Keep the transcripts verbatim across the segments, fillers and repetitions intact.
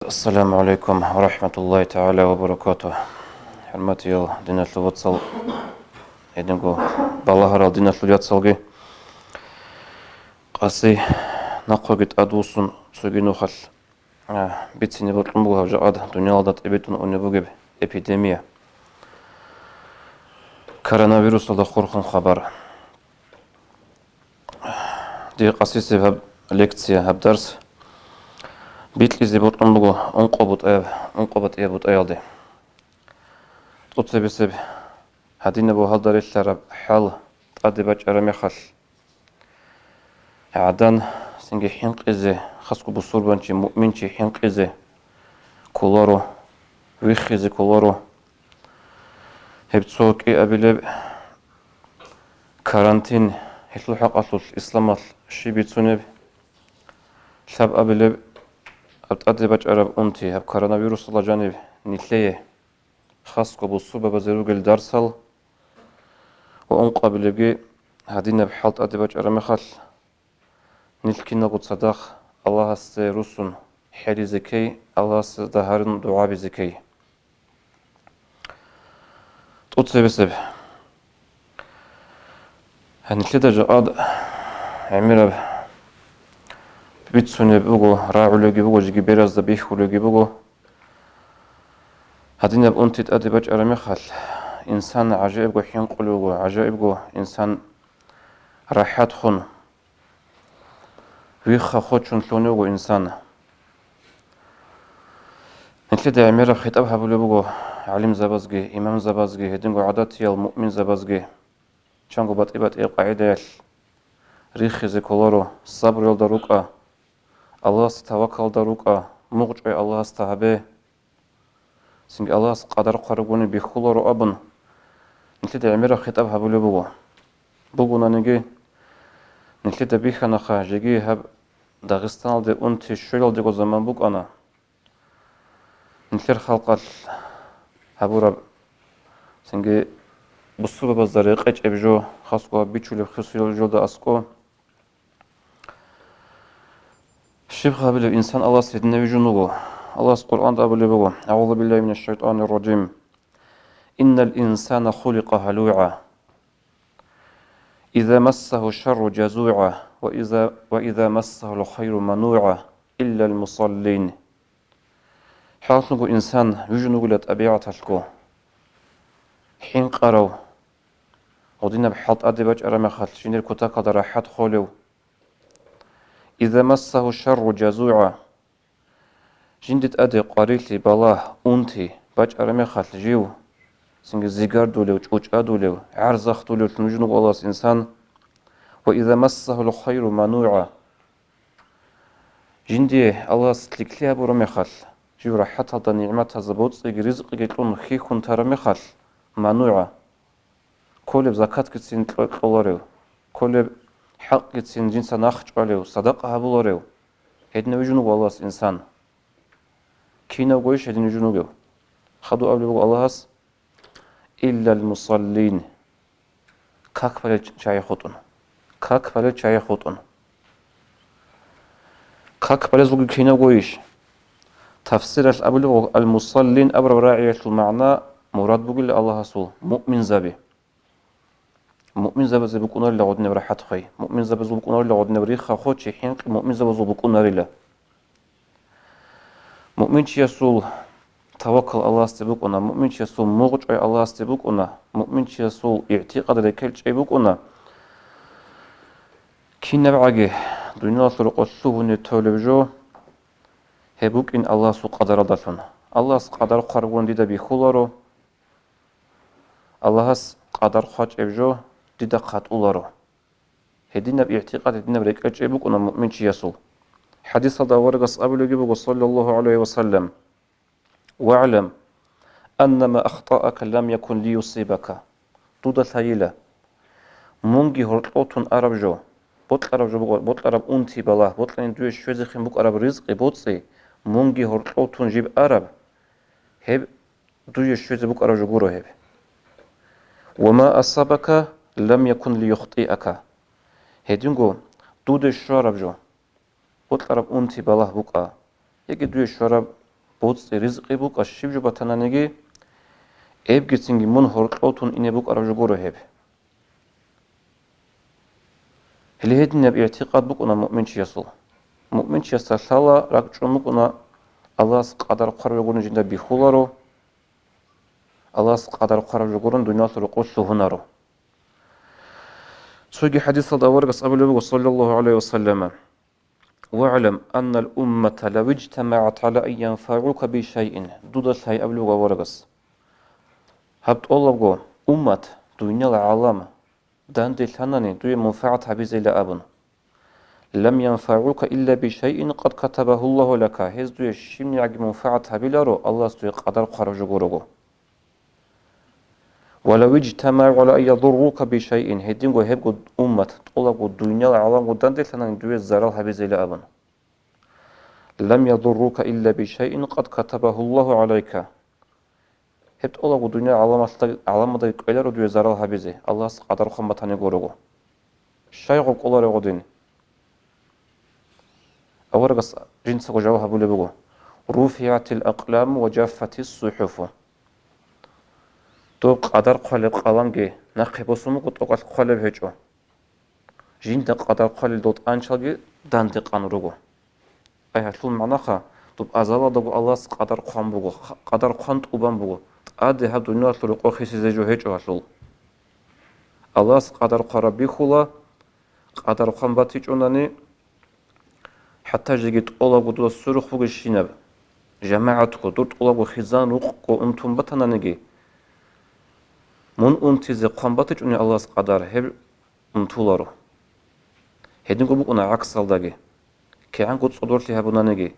Ассаламу гӀалайкум ва рахӀматуллагьи тагӀала ва баракатугь. ХӀурматиял диналъул вацал, гьединго балагьарал диналъул яцалги, къаси нахъеги тӀадвуссун цоги нухалъ, а, бицине бокьун буго гьаб жакъа дуниялалда тӀибитӀун унеб бугеб эпидемия, коронавирусалда хурхун хабар. Дие къасисеб гьаб лекция, гьаб дарс бикьизе бокьун буго ункъо бутӀаяб, ункъо батӀияб бутӀаялде. ТӀоцебесеб гьадинаб ва гьалда релълъараб хӀал тӀаде бачӀараб мехалъ, гӀадан цинги хӀинкъизе, хасго бусурбанчи, муъминчи хӀинкъизе кколаро, виххизе кколаро. Гьеб цо кӀиабилеб карантин, гьелъул хӀакъалъулъ исламалъ щиб бицунеб? Лъабабилеб, гьаб тӀаде бачӀараб унти, гьаб коронавирусалда жаниб нилъее, хасго бусурбабазе ругел дарсал ва ункъабилебги гьадинаб хӀал тӀаде бачӀараб мехалъ, нилъ киналго цадахъ Аллагьасде руссун хӀеризе ккей, Аллагьасда гьарун дугӀабизе ккей. ТӀоцебесеб. Нилъеда жакъа гӀемераб бицунеб буго, рагӀулебги буго, жеги беразда бихьулебги буго. Гьадинаб унти тӀаде бачӀараб мехалъ, инсан гӀажаибго хӀинкъулев вуго, гӀажаибго инсан рахӀатхун вихха-хочун лъугьунев вуго инсан. Нилъеда гӀемераб хитӀаб гьабулеб буго гӀалимзабазги, имамзабазги, гьединго гӀадатиял муъминзабазги. Чанго батӀи-батӀияб къагӀидаялъ риххизе кколаро: сабруялда рукӀа, Аллагьасде тавакалда рукӀа, мугъ чӀвай Аллагьасда гьабе. Цинги Аллагьас къадар хъварабгони бихьуларо абун, нилъеда гӀемераб хитӀаб гьабулеб буго. Бугонаниги, нилъеда бихьанаха, жеги гьаб Дагъистаналде унти щвелалдего заман букӀана. Нилъер халкъалъ гьабураб, цинги бусурбабазда рекъечӀеб жо, хасго гьаб бичулеб хисуялъ жода аскӀо. Щиб гьабилеб инсан Аллагьас гьединав вижун вуго? Аллагьас Къуръанда абулеб буго: «АгӀузу биллагьи минаш шайтӀанир ражим. Иннал инсана хуликъа гьалугӀа. Иза массагьу шарру жазугӀа, ва иза, ва иза массагьул хайру манугӀа, иллал мусаллин». ХӀакълъунго инсан вижун вугила тӀабигӀаталъго хӀинкъарав, гьединаб хӀал тӀаде бачӀараб мехалъ жиндир кутакалда рахӀат холев. Иза массагьу шарру жазугӀа. Жинди тӀаде къварилъи, балагь, унти бачӀараб мехалъ жив, цинги зигардулев, чӀучӀадулев, гӀарзахдулевлъун вижун вуго Аллагьас инсан. Ва иза массагьул хайру манугӀа. Жиндие Аллагьас лъикӀлъи гьабураб мехалъ, жив рахӀаталда нигӀматазда боцӀиги ризкъиги кьун хьихьун тараб мехалъ, манугӀа. Кколеб закатгицин кьо-, кьоларев, кколеб хӀакъгицин жинца нахъ чӀвалев, садакъа гьабуларев, гьединав вижун вуго Аллагьас инсан. Кинавгойищ гьедин вижун вугев? Хадув абулеб буго Аллагьас: «Иллал мусаллин». Как балел чагӀи хутӀун. Как балел чагӀи хутӀун. Как балезулги кинавгойищ? Тафсиралъ абулеб буго, ал-мусаллин абураб рагӀиялъул магӀна мурад бугила Аллагьасул муъминзаби. Муъминзабазе букӀунарила гъодинаб рахӀат хвей. Муъминзабазул букӀунарила гъодинаб рихха-хочи, хӀинкъи муъминзабазул букӀунарила. Муъминчиясул тавакал Аллагьасде букӀуна, муъминчиясул мугъ чӀвай Аллагьасде букӀуна, муъминчиясул игӀтикъад рекӀел чӀей букӀуна. КинабгӀаги дуниялалъул рокъоб лъугьуне толеб жо, гьеб букӀин Аллагьасул къадаралдалъун. Аллагьас къадар хъваргун дида бихьуларо, Аллагьас къадар хъвачӀеб жо дида хъатӀуларо. Гьединаб игӀтикъад, гьединаб рекӀел чӀей букӀуна муъминчиясул. ХӀадисалда аварагас абулебги буго, саллаллагьу гӀалайгьи ва саллам: «ВагӀлам, анна ма ахтаака лам якун лиюсибака». Дуда лъайила, мунги гьоркьов тун араб жо, бокьараб жо букӀа-, бокьараб унти балагь, бокьани дуе щвезехъин букӀараб ризкъи боцӀи, мунги гьоркьов тун жиб араб, гьеб дуе щвезе букӀараб жо гуро гьеб. «Ва ма асабака лам якун лиюхтиака». Гьединго дуде щвараб жо, бокьараб унти балагь букӀа, яги дуе щвараб боцӀи-ризкъи букӀа щиб жо батананиги, гьебгицинги мун гьоркьов тун ине букӀараб жо гуро гьеб. Гьеле гьединаб игӀтикъад букӀуна муъминчиясул. Муъминчиясда лъала, ракӀчӀун букӀуна, Аллагьас къадар хъвараб жо гурони жинда бихьуларо, Аллагьас къадар хъвараб жо гурони дуниялалъул рокъоб лъугьунаро. Цоги хӀадисалда аварагас абулеб буго, саллаллагьу гӀалайгьи ва саллама: «ВагӀлам аннал уммата лав ижтамагӀат гӀала ан янфагӀука бишайин». Дуда лъай абулеб буго аварагас. Гьаб тӀолабго уммат, дуниял гӀалам, данде лъанани дуе мунфагӀат гьабизейилан абун. «Лам янфагӀука илла бишайин къад катабагьу Аллагьу лака», гьез дуе щибнигӀаги мунфагӀат гьабиларо, Аллагьас дуе къадар хъвараб жо гурого. «Ва лав ижтамагӀу гӀала ан ядуррука бишайин», гьединго гьебго уммат, тӀолабго дуниял гӀаламго данде лъанани дуе зарал гьабизейилан абун. «Лам ядуррука илла бишайин къад катабагьу Аллагьу гӀалайка». Гьеб тӀолабго дуниял гӀаламалъда-, гӀаламалдаги кӀвеларо дуе зарал гьабизе, Аллагьас къадар хъван батани гурого. Щай гъоб кӀоларев гъодин? Аварагас жинцаго жаваб гьабулеб буго: «РуфигӀатил акъламу ва жаффатис сухӀуфу». Доб къадар хъвалеб къаламги нахъе босун буго, тӀокӀалъ хъвалеб гьечӀо. Жинда къадар хъвалел дол тӀанчалги данде къан руго. Ай, гьалъул магӀнаха, доб азалалдаго Аллагьас къадар хъван буго, ха-, къадар хъван тӀубан буго, тӀаде гьаб дуниялалъул рокъоб хисизе жо гьечӀо гьалъул. Аллагьас къадар хъвараб бихьула, къадар хъван батичӀонани, хӀатта жеги тӀолабго дуда сверухъ бугебщинаб, жамагӀатго, дур тӀолабго хъизан-рукъго унтун батананиги, мун унтизе хъван батичӀони Аллагьас къадар, гьеб унтуларо. Гьединго букӀуна гӀаксалдаги. КигӀанго цӀодорлъи гьабунаниги,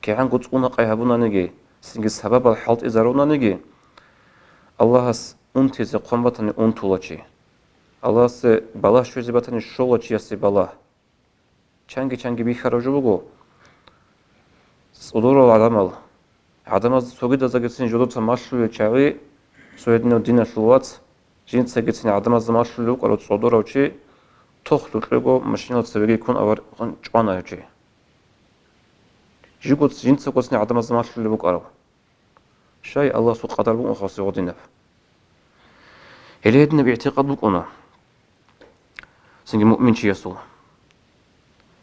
кигӀанго цӀунакъай гьабунаниги, цинги сабабал хӀалтӀизарунаниги, Аллагьас унтизе хъван батани унтула чи. Аллагьасе балагь щвезе батани щола чиясе балагь. Чанги-чанги бихьараб жо буго, цӀодорал гӀадамал, гӀадамазда цогидазагицин жодоца малъулел чагӀи, цо гьединав диналъул вац, жинцагицин гӀадамазда малъулев вукӀарав цӀодорав чи, тохлъукьего машинал цевеги ккун авараган чӀвана гьев чи. Жиго жинцагоцин гӀадамазда малъулев вукӀарав. Щай Аллагьасул къадар букӀун хасго гьединаб. Гьеле гьединаб игӀтикъад букӀуна цинги муъминчиясул.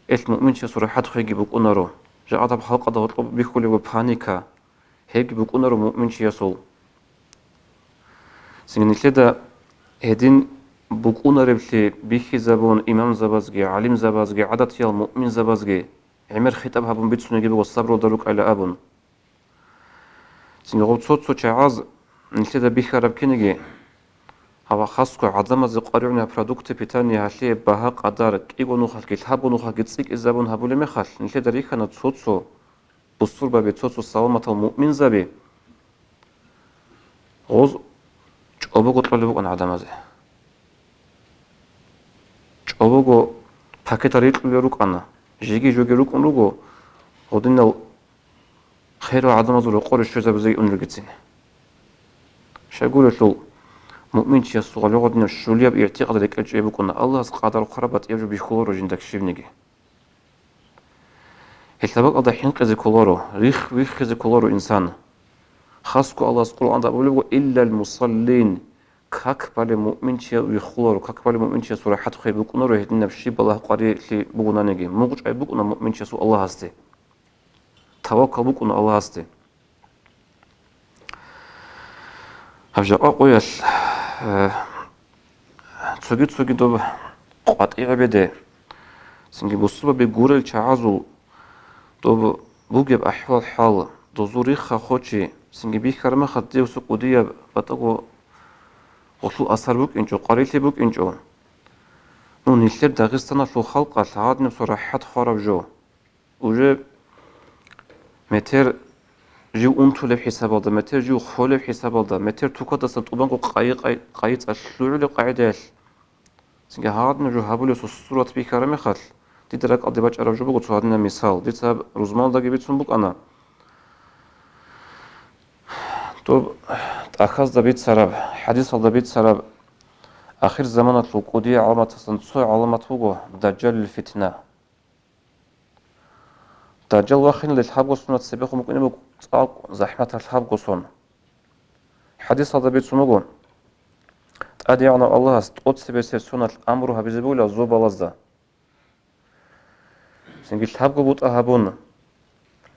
Эл муъминчиясул рахӀат хвеги букӀунаро, жакъа доб халкъалда гьоркьоб бихьулеб буго паника, гьебги букӀунаро муъминчиясул. Цинги нилъеда гьедин букӀунареблъи бихьизабун имамзабазги, гӀалимзабазги, гӀадатиял муъминзабазги гӀемер хитӀаб гьабун бицунеги буго сабралда рукӀайилан абун. Цинги гъоб цо-цо чагӀаз нилъеда бихьараб кинеги, гьаб хасго гӀадамазе къваригӀунеб продукты питания гьалъие багьа-къадар кӀиго нухалъги лъабго нухалъги цӀикӀкӀизабун гьабулеб мехалъ, нилъеда рихьана цо-цо бусурбаби, цо-цо саламатал муъминзаби гъоз чӀобого кьолеб букӀана гӀадамазе. ЧӀобого пакетал рикьулел рукӀана, жеги-жоги рукӀун руго гьединал херал гӀадамазул рокъоре щвезабизе унелгицин. Щайгурелъул, муъминчиясул гьале гьединаб щулияб игӀтикъад рекӀелчӀей букӀуна, Аллагьас къадар хъвараб батӀияб жо бихьуларо жинда щибниги. Гьелъа бакӀалда хӀинкъизе кколаро, рихх-виххизе кколаро инсан. Хасго Аллагьас Къуръанда абулеб буго: «Иллал мусаллин», как балеб муъминчияв виххуларо, как балеб муъминчиясул рахӀат хвей букӀунаро гьединаб щиб балагь къварилъи бугонаниги, мугъчӀай букӀуна муъминчиясул Аллагьасде. Таваккал букӀуна Аллагьасде. Гьаб жакъа къоялъ, э, цоги-цоги доб къватӀи гӀебеде, цинги бусурбаби гурел чагӀазул доб бугеб ахӀвал-хӀал, дозул рихха-хочи, цинги бихьараб мехалъ дир цо кӀудияб батӀаго гъолъул асар букӀинчӀо, къварилъи букӀинчӀо. Ну, нилъер Дагъистаналъул халкъалъ гьадинаб цо рахӀат хвараб жо. Уже метер жив унтулеб хӀисабалда, метер жив холеб хӀисабалда, метер тукадасан тӀубанго къайи-къай-, къайи цӀалъ лъугӀулеб къагӀидаялъ. Цинги гьагъадинаб жо гьабулеб цо сурат бихьараб мехалъ, дида ракӀалде бачӀараб жо буго цо гьадинаб мисал. Дица гьаб рузманалдаги бицун букӀана. Доб тӀахьазда бицараб, хӀадисалда бицараб, ахир заманалъул кӀудиял гӀаламатасан цо гӀаламат буго Дажжалил фитна. Дажжал вахиналде лъабго сон цебехун букӀине буго цӀакъ захӀматаб лъабго сон. ХӀадисалда бицун буго, ТӀадегӀанав Аллагьас тӀоцебесеб соналъ амру гьабизе бугила зобалазда. Цинги лъабго бутӀа гьабун,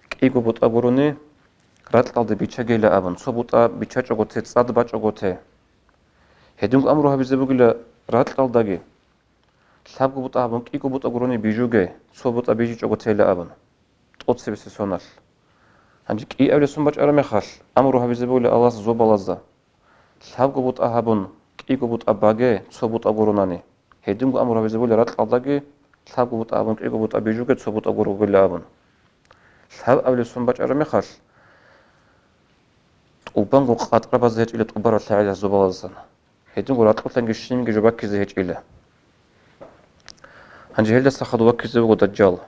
кӀиго бутӀа гурони, ракьалде биччагейила абун, цо бутӀа биччачӀого те, цӀад бачӀого те. Гьединго амру гьабизе бугила ракьалдаги, лъабго бутӀа гьабун, кӀиго бутӀа гурони бижуге, цо бутӀа бижичӀого тейила абун, тӀоцебесеб соналъ. Гьанже кӀиабилеб сон бачӀараб мехалъ, амру гьабизе бугила Аллагьас зобалазда. Лъабго бутӀа гьабун, кӀиго бутӀа баге, цо бутӀа гуронани. Гьединго амру гьабизе бугила ракьалдаги, лъабго бутӀа гьабун, кӀиго бутӀа бижуге, цо бутӀа гуругила абун. Лъабабилеб сон бачӀараб мехалъ, тӀубанго къатӀрабазе гьечӀила тӀубараб лъагӀел зобалаздасан. Гьединго ракьулъанги щинги жо баккизе гьечӀила. Гьанже гьелдаса хадув ваккизе вуго Дажжал.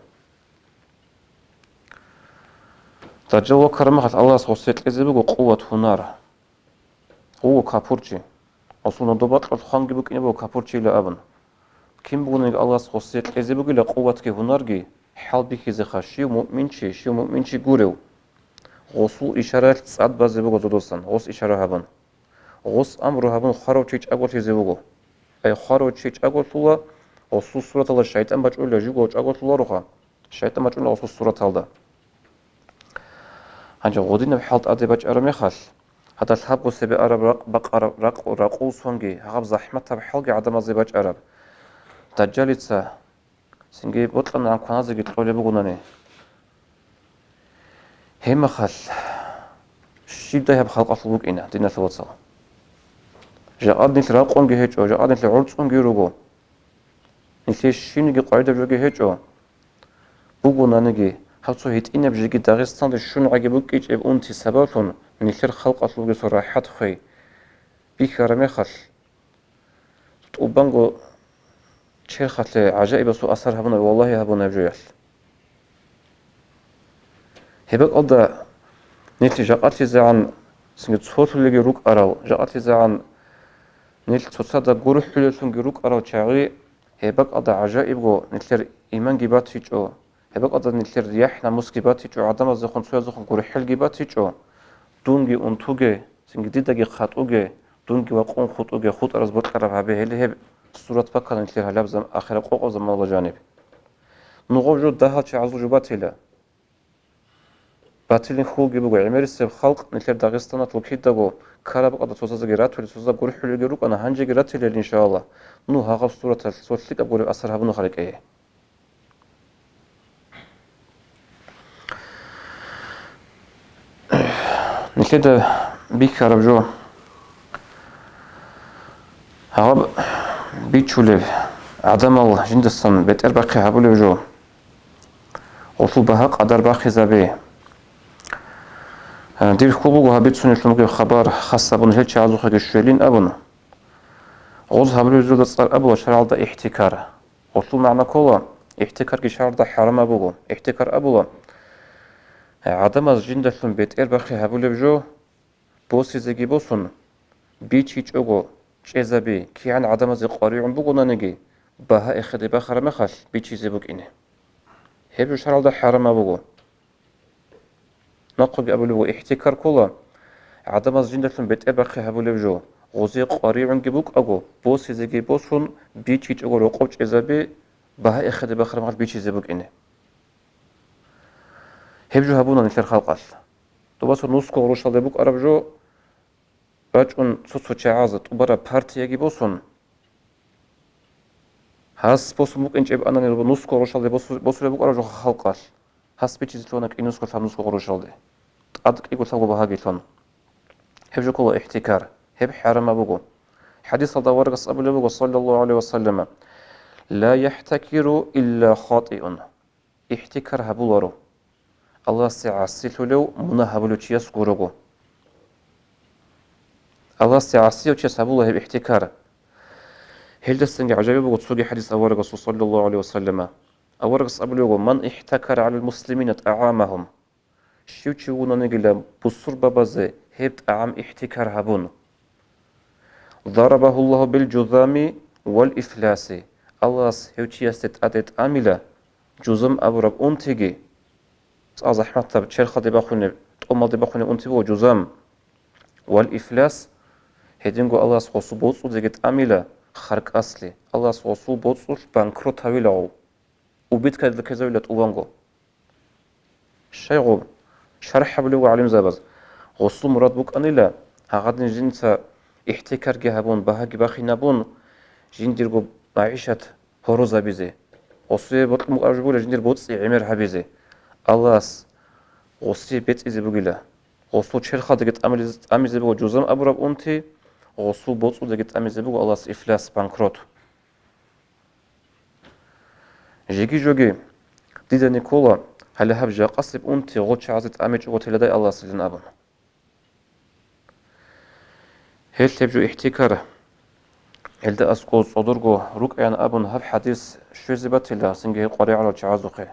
Дажжал ваккараб мехалъ Аллагьас гъосие кьезе буго къуват, гьунар. Вуго капурчи. Гъосул нодобакьалъ хванги букӀине буго капурчийила абун. Кин бугониги Аллагьас гъосие кьезе бугила къуватги гьунарги, хӀалбихьизеха, щив муъминчи, щив муъминчи гурев. Гъосул ишараялъ цӀад базе буго зодосан, гъос ишара гьабун. Гъос амру гьабун хварав чи чӀаголъизе вуго. Ай хварав чи чӀаголъула, гъосул сураталда шайтӀан бачӀунила жуго чӀаголъулароха. ШайтӀан бачӀунила гъосул сураталда. Гьанже гъодинаб хӀал тӀаде бачӀараб мехалъ, гьадаб лъабго себе араб ракъ-, бакъараб ракъ-, ракъул сонги, гьаб захӀматаб хӀалги гӀадамазе бачӀараб. Дажжалица цинги бокьанагӀан кваназеги кьолеб бугонани. Гьеб мехалъ, щибдай гьаб халкъалъул букӀина, диналъул вацал. Жакъа нилъ ракъунги гьечӀо, жакъа нилъ гӀорцӀунги руго. Нилъее щибниги къваридаб жоги гьечӀо. Бугонаниги, гьаб цо гьитӀинаб жеги Дагъистаналде щун гӀаги букӀичӀеб унти сабаблъун нилъер халкъалъулги цо рахӀат хвей бихьараб мехалъ, тӀубанго черхалъе гӀажаибасул асар гьабуна, валлагьи, гьабуна гьеб жоялъ. Гьеб бакӀалда нилъ жакъалъизегӀан цинги цолъулелги рукӀарал, жакъалъизегӀан нилъ цоцазда гурхӀулеллъунги рукӀарал чагӀи, гьеб бакӀалда гӀажаибго нилъер иманги батичӀо, гьеб бакӀалда нилъер яхӀ-намусги батичӀо, гӀадамаздехун цоязухъун гурхӀелги батичӀо, дунги унтуге, цинги дидаги хъатӀуге, дунги вакъун хутӀуге, хутӀараз бокьараб гьабе, гьеле гьеб сурат баккана нилъер гьалаб зам-, ахираб къокъаб заманалда жаниб. Нугъаб жо дагьал чагӀазул жо батила. Батилин хьулги буго, гӀемерисеб халкъ нилъер Дагъистаналъул кидаго ккараб бакӀалда цоцаздаги ратулел, цоцазда гурхӀулелги рукӀана, гьанжеги ратилел, иншааллагь. Ну гьагъаб сураталъ цо лъикӀаб гуреб асар гьабуна халикӀее. Нилъеда бихьараб жо, гьаб бичулеб, гӀадамал жиндасан бетӀер бахъи гьабулеб жо, гъолъул багьа-къадар бахъизаби. Дир хьул буго гьаб бицунелъун бугеб хабар хас абун гьел чагӀазухъеги щвелин абун. Гъоз гьабулеб жолда цӀар абула шаргӀалда ихтикар. Гъолъул магӀна ккола, ихтикарги шаргӀалда хӀарамаб буго. Ихтикар абула, гӀадамаз жиндалъун бетӀер бахъи гьабулеб жо, босизеги босун, бичичӀого чӀезаби, кигӀан гӀадамазе къваригӀун бугонаниги, багьа эхеде бахараб мехалъ бичизе букӀине. Гьеб жо шаргӀалда хӀарамаб буго. Нахъеги абулеб буго, ихтикар ккола, гӀадамаз жиндалъун бетӀер бахъи гьабулеб жо, гъозе къваригӀунги букӀаго, босизеги босун, бичичӀого рокъов чӀезаби, багьа эхеде бахараб мехалъ бичизе букӀине. Гьеб жо гьабуна нилъер халкъалъ. Дубасул нусго гъурущалде букӀараб жо бачӀун цо-цо чагӀаз тӀубараб партияги босун, гьас босун букӀинчӀеб анани нусго гъурущалде босу-, босулеб букӀараб жо халкъалъ. Гьас бичизе лъугьана кӀинусго лъабнусго гъурущалде, тӀад кӀиго лъабго багьаги лъун. Гьеб жо ккола ихтикар, гьеб хӀарамаб буго. ХӀадисалда аварагас абулеб буго, саллаллагьу гӀалайгьи ва саллама: «Ла яхӀтакиру илла хатӀиун». Ихтикар гьабуларо Аллагьасде гӀасилъулев, мунагь гьабулев чияс гурого. Аллагьасде гӀасияв чияс гьабула гьеб ихтикар. Гьелдасанги гӀажаиб буго цоги хӀадис аварагасул, саллаллагьу гӀалайгьи ва саллама. Аварагас абулеб буго: «Ман ихтакара гӀалал муслимина тӀагӀамагьум». Щив чи вугонаниги бусурбабазе гьеб тӀагӀам ихтикар гьабун, «Дарабагьуллагьу бил жузами вал ифласи», Аллагьас гьев чиясде тӀаде тӀамила жузам абураб унтиги, тӀад захӀматаб, черхалде бахунеб, тӀомалде бахунеб унти буго жузам. Вал ифлас, гьединго Аллагьас гъосул боцӀудеги тӀамила харкӀаслъи, Аллагьас гъосул боцӀулъ банкрот гьавила гъов, убыткалда ккезавила тӀуванго. Щайгъу, шархӀ гьабулев гӀалимзабаз, гъосул мурад букӀанила, гьагъадин жинца ихтикарги гьабун, багьаги бахинабун, жиндирго магӀишат гьорозабизе, гъосие бокьун букӀараб жо бугила жиндир боцӀи гӀемер гьабизе. Аллагьас гъосие бецӀизе бугила. Гъосул черхалдаги тӀамилиз-, тӀамизе буго жузам абураб унти, гъосул боцӀулдаги тӀамизе буго Аллагьас ифлас, банкрот. Жеги-жоги, дида никола, гьале гьаб жакъасеб унти гъол чагӀазе тӀамичӀого теладай Аллагьасилан абун. Гьел гьеб жо ихтикар, гьелда аскӀов цӀодорго рукӀаян абун гьаб хӀадис щвезе батила, цинги гьеб къваригӀарал чагӀазухъе.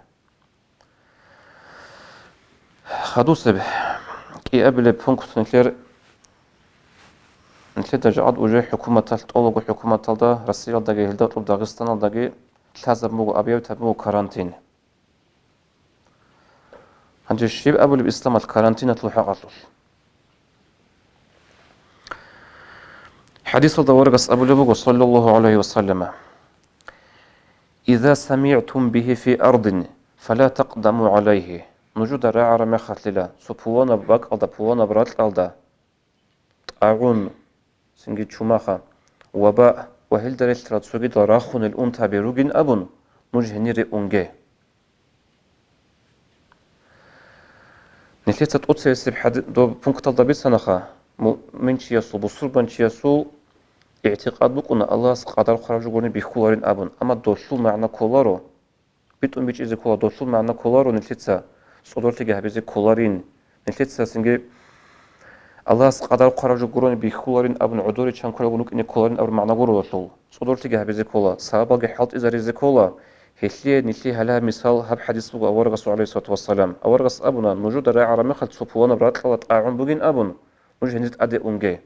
Хадусеб, кӀиабилеб пункт нилъер, нилъеда жагӀад уже хӀукуматалъ, тӀолого хӀукуматалда, Россиялдаги, гьелда кьоб Дагъистаналдаги лъазаб буго, объявить гьаб буго карантин. Гьанже щиб абулеб исламалъ карантиналъул хӀакъалъулъ? ХӀадисалда аварагас абулеб буго, саллаллагьу гӀалайгьи ва саллама: «Иза самигӀтум бигьи фи ардин, фала такъдаму гӀалайгьи». Нужеда рагӀараб мехалъила, цо пуланаб бакӀалда, пуланаб ракьалда тӀагӀун, цинги чумаха, ваба ва гьелда релълъарал цогидал рахунел унтаби ругин абун, нуж гьенире унге. Нилъеца тӀоцебесеб хӀади-, доб пункталда бицанаха, муъминчиясул, бусурбанчиясул игӀтикъад букӀуна Аллагьас къадар хъвараб жо гурони бихьуларин абун, амма долъул магӀна кколаро, битӀун бичӀчӀизе ккола, долъул магӀна кколаро нилъеца цӀодорлъиги гьабизе кколарин, нилъеца цинги Аллагьас къадар хъвараб жо гурони бихьуларин абун гӀодоре чан кколеб рукӀине кколарин абураб магӀна гуро долъул. ЦӀодорлъиги гьабизе ккола, сабабалги хӀалтӀизаризе ккола. Гьелъие нилъее гьалаб мисал гьаб хӀадис буго аварагасул, гӀалайгьиссалату вассалам. Аварагас абуна, нужеда рагӀараб мехалъ цо пуланаб ракьалда тӀагӀун бугин абун, нуж гьенир тӀаде унге.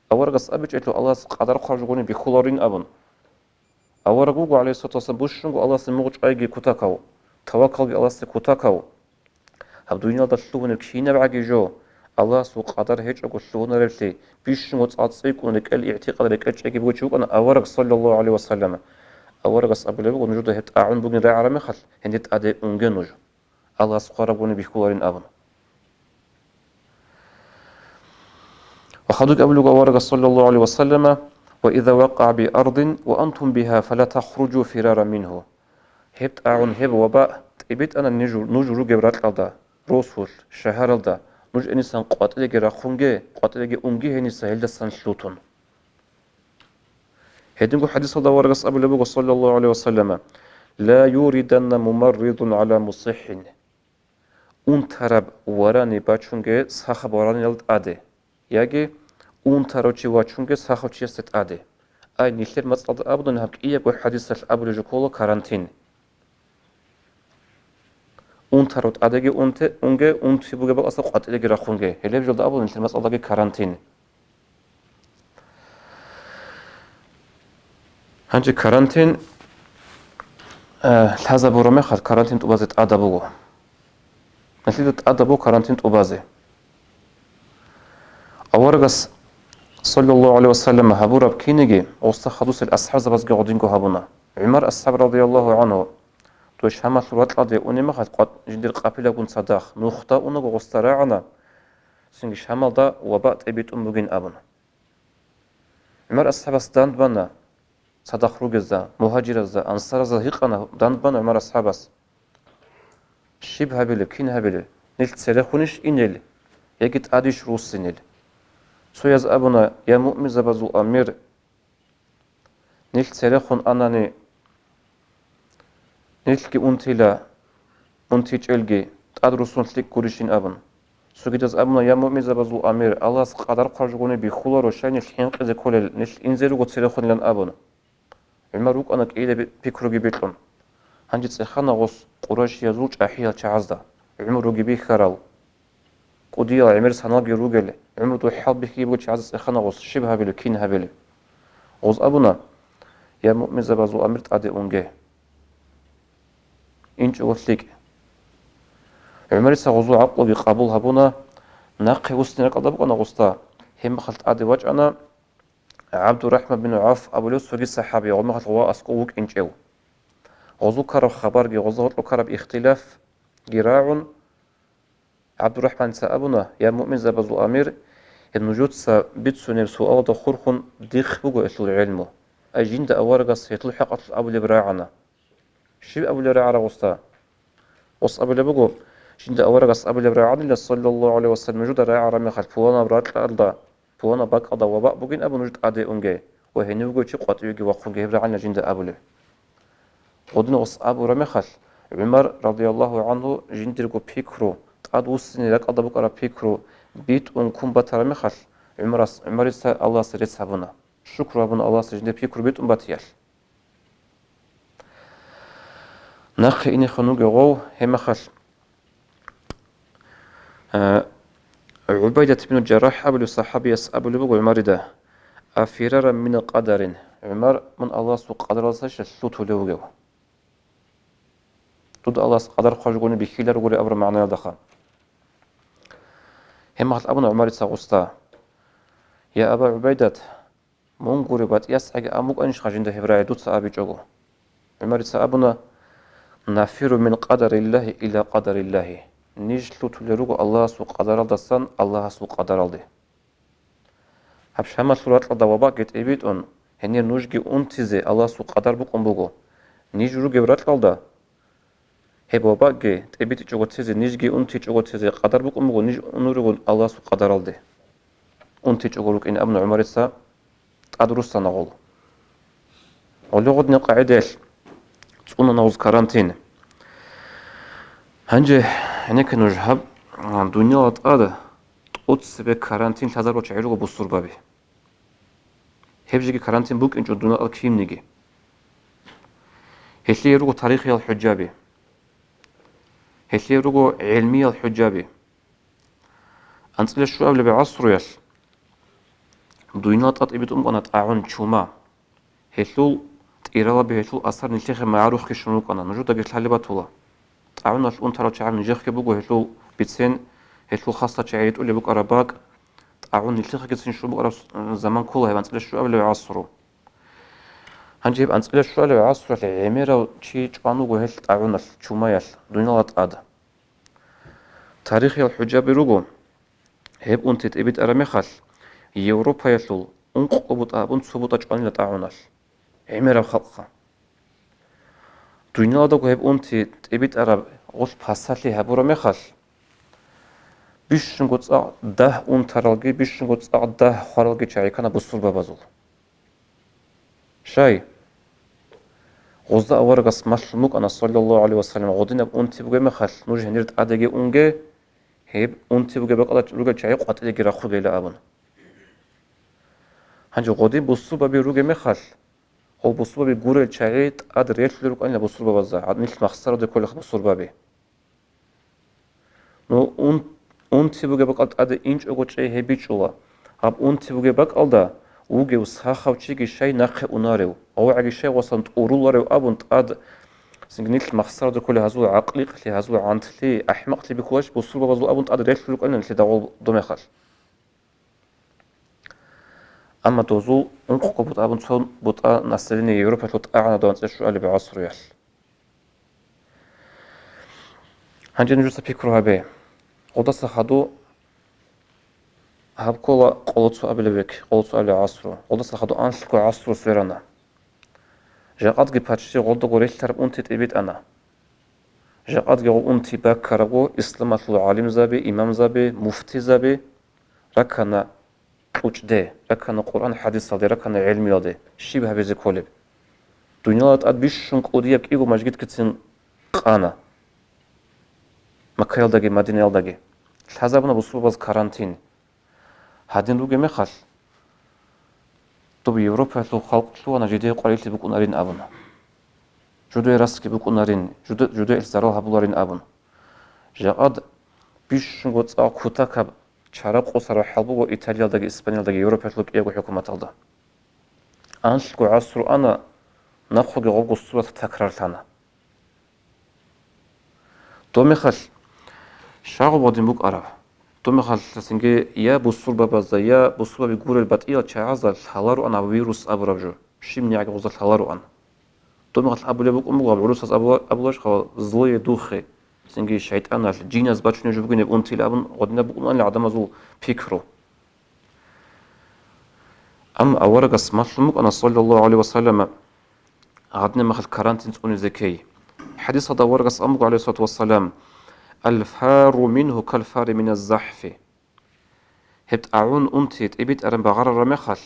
Аварагас абичӀелъул Аллагьас къадар хъвараб жо гурони бихьуларин абун. Авараг вуго, гӀалайгьиссалату вассалам, бищунго Аллагьасде мугъ чӀвайги кутакав, таваккалги Аллагьасде кутакав. Гьаб дуниялда лъугьунеб кинабгӀаги жо, Аллагьасул къадар гьечӀого лъугьунареблъи, бищунго цӀакъ цӀикӀкӀун рекӀел игӀтикъад, рекӀел чӀеги бугев чи вукӀана авараг, саллаллагьу гӀалайгьи ва саллама. Аварагас абулеб буго, нужеда гьеб тӀагӀун бугин рагӀараб мехалъ, гьенир тӀаде унге нуж, Аллагьас хъвараб гурони бихьуларин абун. Ва хадубги абулеб буго аварагас, саллаллагьу гӀалайгьи ва саллама: «Ва иза вакъагӀа би ардин ва антум бигьа, фала тахруджу фираран мингьу». Гьеб тӀагӀун, гьеб ваба тӀибитӀана ниж-, нуж ругеб ракьалда, росулъ, шагьаралда, нуж гьенисан къватӀиреги рахъунге, къватӀиреги унге гьениса гьелдасан лъутун. Гьединго хӀадисалда аварагас абулеб буго, саллаллагьу гӀалайгьи ва саллама: «Ла юриданна мумарридун гӀала мусиххин». Унтараб варани бачунге сахаб вараниял тӀаде, яги унтарав чи вачунге сахав чиясде тӀаде. Ай, нилъер мацӀалда абуни гьаб кӀиябго хӀадисалъ абулеб жо ккола карантин. Унтарав тӀадеги унте-, унге, унти бугеб бакӀалдаса къватӀиреги рахъунге. Гьелеб жолда абула нилъер мацӀалдаги карантин. Гьанже карантин, э, лъазабураб мехалъ карантин тӀубазе тӀадаб буго. Нилъеда тӀадаб буго карантин тӀубазе. Аварагас, саллаллагьу гӀалайгьи ва саллама, гьабураб кинеги гъосда хадусел асхӀабзабазги гъодинго гьабуна. ГӀумар асхӀаб, радияллагьу гӀангьу, дой Шамалъул ракьалде унеб мехалъ къват-, жиндир къапилагун цадахъ нухда унаго гъосда рагӀана, цинги Шамалда ваба тӀибитӀун бугин абун. ГӀумар асхӀабас дандбана цадахъ ругезда, мугьажиразда, ансаразда гьикъана, дандбана ГӀумар асхӀабас. Щиб гьабилеб, кин гьабилеб? Нилъ церехунищ инел, яги тӀадищ руссинел? Цояз абуна: «Я муъминзабазул амир, нилъ церехун анани, нилъги унтила, унтичӀелги тӀад руссун лъикӀ гурищин», — абун. Цогидаз абуна: «Я муъминзабазул амир, Аллагьас къадар хъвараб жо гурони бихьуларо, щай нилъ хӀинкъизе кколел, нилъ инзе руго церехунилан», — абун. ГӀумар вукӀана кӀиябго пикруги бикьун. Гьанже цӀехана гъос къурайшиязул чӀахӀиял чагӀазда, гӀумруги бихьарал, кӀудиял гӀемер саналги ругел, гӀумру духӀал бихьиги бугел чагӀазда цӀехана гъос, щиб гьабилеб, кин гьабилеб? Гъоз абуна: «Я муъминзабазул амир, тӀаде унге. ИнчӀого лъикӀ. ГӀумарица гъозул гӀакълуги къабул гьабуна, нахъе вуссине ракӀалда букӀана гъусда, гьеб мехалъ тӀаде вачӀана ГӀабдурахӀман бин ГӀавф абулев цоги сахӀаби, гъо мехалъ ва аскӀов вукӀинчӀев. Гъозул ккараб хабарги, гъозда гьоркьоб ккараб ихтилафги рагӀун, ГӀабдурахӀманица абуна: «Я муъминзабазул амир, гьеб нужеца бицунеб суалалда хурхун дихъ буго гьелъул гӀелму, ай жинда аварагас гьелъул хӀакъалъулъ абулеб рагӀана». Щиб абулеб рагӀара гъусда? Гъос абулеб буго: «Жинда аварагас абулеб рагӀанила, саллаллагьу гӀалайгьи ва саллам, нужеда рагӀара мехалъ, пуланаб ракьалда, пуланаб бакӀалда вабаъ бугин абун нуж тӀаде унге ва гьенив вугев чи къватӀивеги вахъунге», гьеб рагӀанила жинда абулеб. Гъодин гъос абураб мехалъ, ГӀумар, радияллагьу гӀангьу, жиндирго пикру, тӀадвуссине ракӀалда букӀараб пикру битӀун ккун батараб мехалъ, ГӀумарас, ГӀумарица Аллагьасе рецц гьабуна. Шукру гьабуна Аллагьасе жиндир пикру битӀун батиялъ. Нахъе инехун вугев гъов, гьеб мехалъ, э, ГӀубайдат бин Жаррахь абулев сахӀабияс абулеб буго ГӀумарида: «Афираран мин къадарин, ГӀумар, мун Аллагьасул къадаралдасайищ лъутулев вугев? Дуда Аллагьас къадар хъважугони бихьиларугури», абураб магӀнаялдаха. Гьеб мехалъ абуна ГӀумарица гъусда: «Я Аба ГӀубайдат, мун гури батӀиясгӀаги абун букӀанищха жинда гьеб рагӀи дуца абичӀого?» ГӀумарица абуна: «Нафиру мин къадариллагьи иля къадариллагьи». Ниж лъутулел руго Аллагьасул къадаралдасан Аллагьасул къадаралде. Гьаб Шамалъул ракьалда вабаъги тӀибитӀун, гьенир нужги унтизе Аллагьасул къадар букӀун буго. Ниж ругеб ракьалда гьеб вабаъги тӀибитӀичӀого тезе, нижги унтичӀого тезе къадар букӀун буго, ниж унел руго Аллагьасул къадаралде. УнтичӀого рукӀин абуна ГӀумарица, тӀад руссана гъол. Гъоле гъодинаб къагӀидаялъ цӀуна гъоз карантин. Гьанже гьенекке нуж гьаб, а, дунияла тӀад тӀоцебе карантин лъазарул чагӀи руго бусурбаби. Гьеб жеги карантин букӀинчӀо дуниял кинниги. Гьелъие руго тарихиял хӀужаби. Гьелъие руго гӀелмиял хӀужаби. АнцӀила щуабилеб гӀасруялъ дуниял тӀад тӀибитӀун букӀана тӀагӀун, чума. Гьелъул тӀиралаби, гьелъул асар нилъехъе магӀарухъги щун рукӀана, нужедаги лъалеб батула. ТӀагӀуналъ унтарал чагӀи нижехъе буго, гьелъул бицен, гьелъул хасал чагӀи ритӀулеб букӀараб бакӀ, тӀагӀун нилъехъегицин щун букӀараб заман ккола гьеб анцӀила щуабилеб гӀасру. Гьанже гьеб анцӀила щуабилеб гӀасруялъ гӀемерав чи чӀван вуго гьелъ тӀагӀуналъ, чумаялъ, дунияла тӀад. Тарихиял хӀужаби руго, гьеб унти тӀибитӀараб мехалъ, Европаялъул ункъго бутӀа абун цо бутӀа чӀванила тӀагӀуналъ, гӀемераб халкъ. Дуниялалдаго гьеб унти тӀибитӀараб гъулъ пасалъи гьабураб мехалъ, бищунго цӀакъ дагь унтаралги, бищунго цӀакъ дагь хваралги чагӀи ккана бусурбабазул. Щай? Гъозда аварагас малъун букӀана, саллаллагьу гӀалайгьи ва саллам, гъодинаб унти бугеб мехалъ, нуж гьенир тӀадеги унге, гьеб унти бугеб бакӀалда ругел чагӀи къватӀиреги рахъугейилан абун. Гьанже гъодин бусурбаби ругеб мехалъ, гъол бусурбаби гурел чагӀи тӀад релълъулел рукӀанила бусурбабазда, гьанилъ махсараде кколеха бусурбаби. Ну, ун-, унти бугеб бакӀал тӀаде инчӀого чӀей гьеб бичӀчӀула. Гьаб унти бугеб бакӀалда вугев сахав чиги щай нахъе унарев, гъовгӀаги щай васан тӀуруларев абун тӀад, цинги нилъ махсараде кколей гьазул гӀакъликълъи, гьазул гӀантлъи, ахӀмакълъи бихьуларищ бусурбабазул абун тӀад релълъулел рукӀанила нилъеда гъол доб мехалъ. Амма дозул ункъго бутӀа абун цо бутӀа население Европалъул тӀагӀана дов анцӀила щуабилеб гӀасруялъ. Гьанже нужеца пикру гьабе. Гъодаса хадув гьаб ккола къоло цоабилеб век, къоло цоабилеб гӀасру. Гъодаса хадув анлъго гӀасру сверана. Жакъадги паччахӀи гъолдаго релълъараб унти тӀибитӀана. Жакъадги гъол унти баккарабго исламалъул гӀалимзаби, имамзаби, муфтизаби раккана кьучӀде, раккана Къуръан-хӀадисалде, раккана гӀелмиялде, щиб гьабизе кколеб. Дунияла тӀад бищун кӀудияб кӀиго мажгитгицин къана Маккаялдаги Мадинаялдаги. Лъазабуна бусурбабаз карантин. Гьадин ругеб мехалъ, доб Европаялъул халкъ лъугьана жидее къварилъи букӀунарин абун. Жудуе расги букӀунарин, жуду-, жудуялъ зарал гьабуларин абун. Жакъад бищунго цӀакъ кутакаб чара къосараб хӀал буго Италиялдаги Испаниялдаги Европаялъул кӀиябго хӀукуматалда. Анлъго гӀасру ана, нахъеги гъобго сурат такрарлъана. Доб мехалъ, Щай гъоб гъадин букӀараб? Доб мехалъ цинги я бусурбабазда, я бусурбаби гурел батӀиял чагӀазда лъалароан гьаб вирус абураб жо, щибниги гъозда лъалароан. Доб мехалъ абулеб букӀун буго, гьаб гӀурусаз абула-, абулеб жо, злые духи, цинги шайтӀаналъ, жиназ бачунеб жо бугин гьеб унтилан абун гъадинаб букӀунани гӀадамазул пикру. Амма аварагас малъун букӀана, саллаллагьу гӀалайгьи ва саллама, гьадинаб мехалъ карантин цӀунизе ккей. ХӀадисалда аварагас абун буго, гӀалайгьиссалату вассалам: «Аль-фарру мингьу каль-фарри миназ-захӀфи». Гьеб тӀагӀун унти тӀибитӀараб багъарараб мехалъ,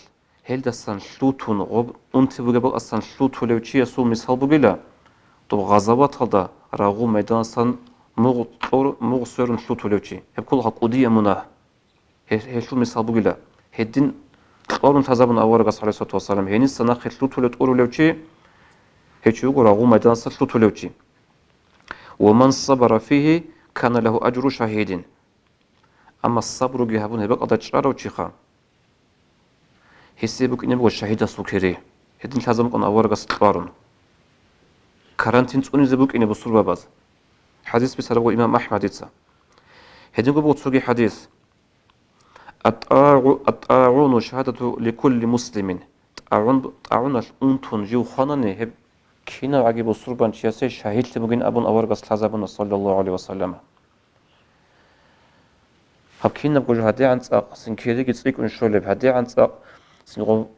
гьелдасан лъутун, гъоб унти бугеб бакӀасан лъутулев чиясул мисал бугила, доб гъазаваталда рагъул майданасан мугъ кьур-, мугъ сверун лъутулев чи. Гьеб кколаха кӀудияб мунагь. Гье-, гьелъул мисал бугила, гьедин кьурун лъазабун аварагас, гӀалайгьиссалату вассалам, гьениса нахъе лъутулев, тӀурулев чи, гьев чи вуго рагъул майданаса лъутулев чи. «Ва ман сабара фигьи, кана лагьу ажру шагьидин». Амма сабруги гьабун гьеб бакӀалда чӀарав чиха, гьесие букӀине буго шагьидасул кири. Гьедин лъазабун аварагас кьурун. Карантин цӀунизе букӀине бусурбабаз. ХӀадис бицарабго имам АхӀмадица. Гьединго буго цоги хӀадис. «АттагӀу-, аттагӀуну шагьадату ликулли муслимин». ТӀагӀун-, тӀагӀуналъ унтун жив хванани, гьеб кинавгӀаги бусурбанчиясе шагьидлъи бугин абун аварагас лъазабуна, саллаллагьу гӀалайгьи ва саллама. Гьаб кинабго жо гьадигӀан цӀакъ, цин кириги цӀикӀкӀун щолеб, гьадигӀан цӀакъ, цин гъо-,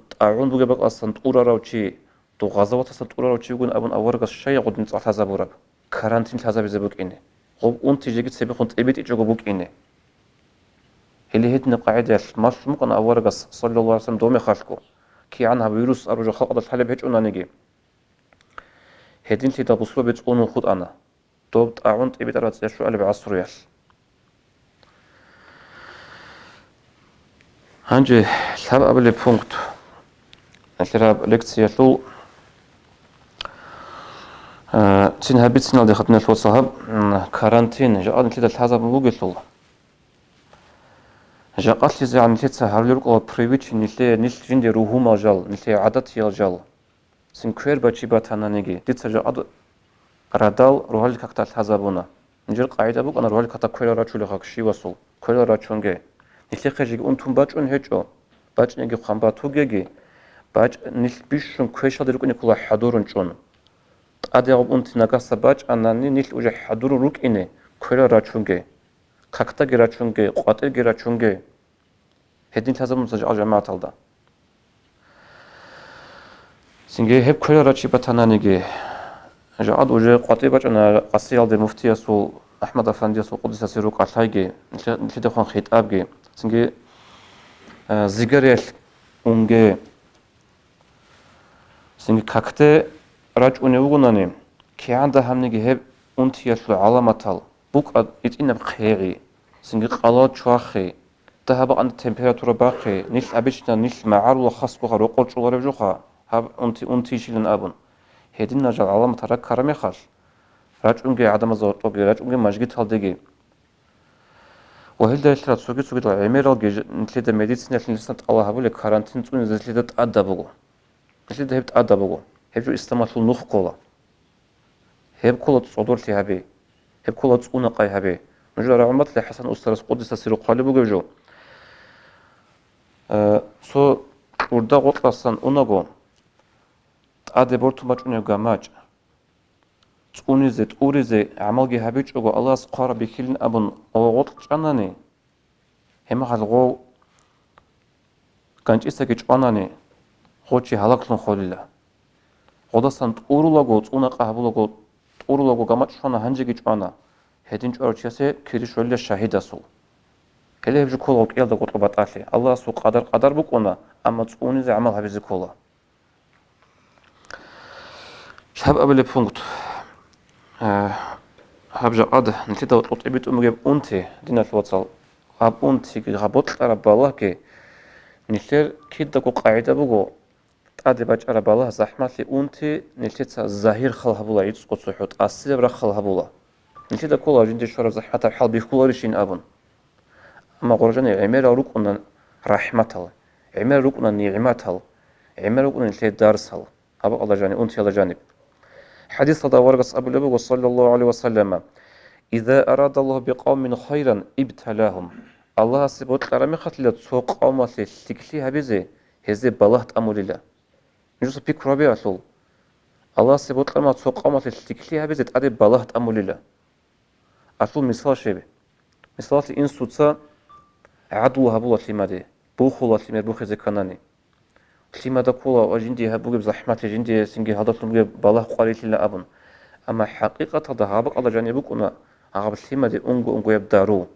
тӀагӀун бугеб бакӀасан тӀурарав чи, дов гъазаватасан тӀурарав чи вугин абун аварагас щай гъодин цӀакъ лъазабураб? Карантин лъазабизе букӀине. Гъоб унти жеги цебехун тӀибитӀичӀого букӀине. Гьеле гьединаб къагӀидаялъ малъун букӀана аварагас, саллаллагьу гӀалайгьи ва саллам, доб мехалъго, кигӀан гьаб вирус абураб жо халкъалда лъалеб гьечӀонаниги. Гьединлъидал бусурбаби цӀунун хутӀана доб тӀагӀун тӀибитӀараб цӀешлъугӀалаб гӀасруялъ. Гьанже лъабабилеб пункт. Нилъераб лекциялъул, э, цин гьабициналде хатӀиналъ вацал гьаб, м, карантин жакъа нилъеда лъазабун бугелъул, жакъалъизегӀан нилъеца гьарулел рукӀала привычный нилъее, нилъ жинде ругьумал жал, нилъее гӀадатиял жал. Цин квер бачи батананиги, дица жакъад радал рогьалил какда лъазабуна. Нижер къагӀида букӀана рогьалил какда кверал рачулехъа щивасул, кверал рачунге. Нилъехъе жеги унтун бачӀун гьечӀо, бачӀинеги хъван батугеги, бачӀ-, нилъ бищун квешалде рукӀине ккола хӀадурун чӀун. ТӀадегӀаб унти нагаса бачӀанани, нилъ уже хӀадурун рукӀине кверал рачунге, какдаги рачунге, къватӀирги рачунге. Гьедин лъазабун буго жакъа жамагӀаталда. Цинги гьеб кверал рачи батананиги, жакъад уже къватӀи бачӀана Къасиялде муфтиясул, АхӀмад Афандиясул, къуддиса сирругьу, кӀалъайги, нилъе-, нилъедехун хитӀабги, цинги, э, зигариялъ унге, цинги какде рачӀунев вугонани, кигӀан дагьабниги гьеб унтиялъул гӀаламатал букӀа итӀинаб хъегӀи, цинги къалал чвахи, дагьаб бакӀалда температура бахъи, нилъ обычно нилъ магӀарула хасго рокъор чӀоларев жоха, гьаб унти унтищилан абун. Гьединал жал гӀаламатал раккараб мехалъ, рачӀунге гӀадамазда гьоркьоги, рачӀунге мажгиталдеги. Ва гьелда гьелъ цоги-цогидал гӀемералги ж-, нилъеда медицинаялъ нилъеца тӀалаб гьабулеб карантин цӀунизе нилъеда тӀадаб буго. Нилъеда гьеб тӀадаб буго. Гьеб жо исламалъул нух ккола. Гьеб ккола цӀодорлъи гьаби. Гьеб ккола цӀунакъай гьаби. Нужер рагӀуматлъи ХӀасан устарас, къуддиса сирругьу, хъвалеб бугеб жо. Э, цо тӀурда гъоркьасан унаго, тӀаде бортун бачӀунеб гамачӀ цӀунизе, тӀуризе гӀамалги гьабичӀого, Аллагьас хъвараб бихьилин абун, гъо гъоркь чӀанани, гьеб мехалъ гъов ганчӀисаги чӀванани, гъо чи гьалаглъун холила. Гъодасан тӀурулаго, цӀунакъа гьабулаго, тӀурулаго гамачӀ щвана, гьанжеги чӀвана, гьедин чӀварав чиясе кири щолила шагьидасул. Гьеле гьеб жо ккола кӀиялда гъоркьа батӀалъи. Аллагьасул къадар къадар букӀуна, амма цӀунизе гӀамал гьабизе ккола. Лъабабилеб пункт. Э, гьаб жакъад нилъеда гьоркьоб тӀибитӀун бугеб унти, диналъул вацал, гьаб унтиги, гьаб бокьараб балагьги, нилъер кидаго къагӀида буго, тӀаде бачӀараб балагь, захӀмалъи, унти нилъеца загьир хал гьабула, гӀицӀго цохӀо тӀасияб рахъал гьабула. Нилъеда ккола жинде щвараб захӀматаб хӀал бихьуларищин абун. Амма гъоржани гӀемерал рукӀуна рахӀматал, гӀемерал рукӀуна нигӀматал, гӀемерал рукӀуна нилъее дарсал, гьаб бакӀалда жаниб, унтиялда жаниб. ХӀадисалда аварагас абулеб буго, саллаллагьу гӀалайгьи ва саллама: «Иза арадаллагьу бикъавмин хайран ибталагьум». Аллагьасе бокьараб мехалъила цо къавмалъе лъикӀлъи гьабизе, гьезде балагь тӀамулила. Нужеца пикру гьабе, алъул. Аллагьасе бокьараб мехалъ цо къавмалъе лъикӀлъи гьабизе тӀаде балагь тӀамулила. Алъул мисал щиб? Мисалалъе, инсуца гӀадлу гьабула лъимаде, бухула лъимер бухизе кканани. Лъимада ккола ва жиндие гьаб бугеб захӀмалъи, жиндие цинги гьалдалъун бугеб балагь къварилъила абун. Амма хӀакъикъаталда гьаб бакӀалда жаниб букӀуна гьаб лъимаде унго-унгояб дару.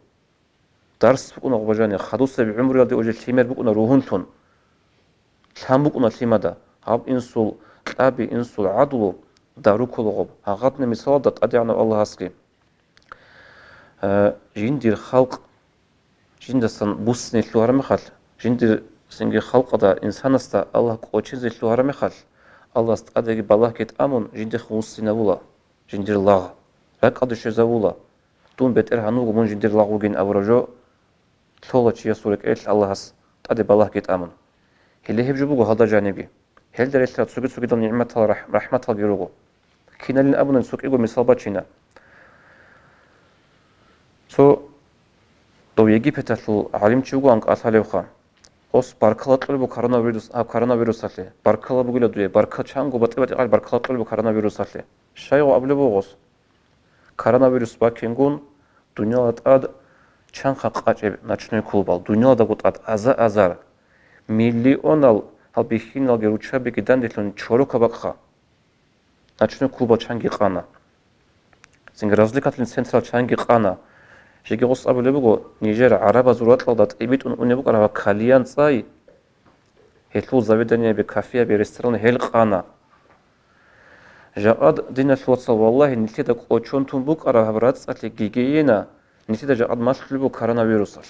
Дарс букӀуна гъоб жаниб, хадусеб гӀумруялде уже лъимер букӀуна ругьунлъун. Лъан букӀуна лъимада, гьаб инсул кьаби, инсул гӀадлу дару ккола гъоб. Гьагъадни мисалалда ТӀадегӀанав Аллагьасги. Э, жиндир халкъ жиндасан буссине лъугьараб мехалъ, жиндир цинги халкъалда, инсанасда Аллагь кӀочизе лъугьараб мехалъ, Аллагьас тӀадеги балагьги тӀамун жиндихъ вуссинавула, жиндир лагъ, ракӀалде щвезавула, дун бетӀергьан вуго, мун жиндир лагъ вугин абураб жо лъола чиясул рекӀелъ Аллагьас тӀаде балагьги тӀамун. Гьеле гьеб жо буго гьалда жанибги. Гьелда релълъараб цоги-цогидал нигӀматал, рахӀ-, рахӀматалги руго. Киналин абуни цо кӀиго мисал бачина. Цо дов Египеталъул гӀалимчи вугоан кӀалъалевха. Гъос баркала кьолеб буго коронавирус, а, коронавирусалъе. Баркала бугила дуе. Барка-, чанго батӀи-батӀи къал баркала кьолеб буго коронавирусалъе. Щайгъо абулеб буго гъос? Коронавирус бакингун, дунияла тӀад чанха къачӀеб ночной клубал, дуниялдаго тӀад аза-азар, миллионал гьал бихьиналги руччабиги данделъун чорока бакӀха. Ночной клубал чанги къана. Цинги развлекательный централ чанги къана. Жеги гъос абулеб буго, нижер гӀарабазул ракьалда тӀибитӀун унеб букӀараб кальян цӀай. Гьелъул заведениеби, кафеяби, ресторан гьел къана. Жакъад, диналъул вацал, валлагьи, нилъеда кӀочон тун букӀараб гьаб рацӀцӀалъи гигиена, нилъеда жакъад малъулеб буго коронавирусалъ.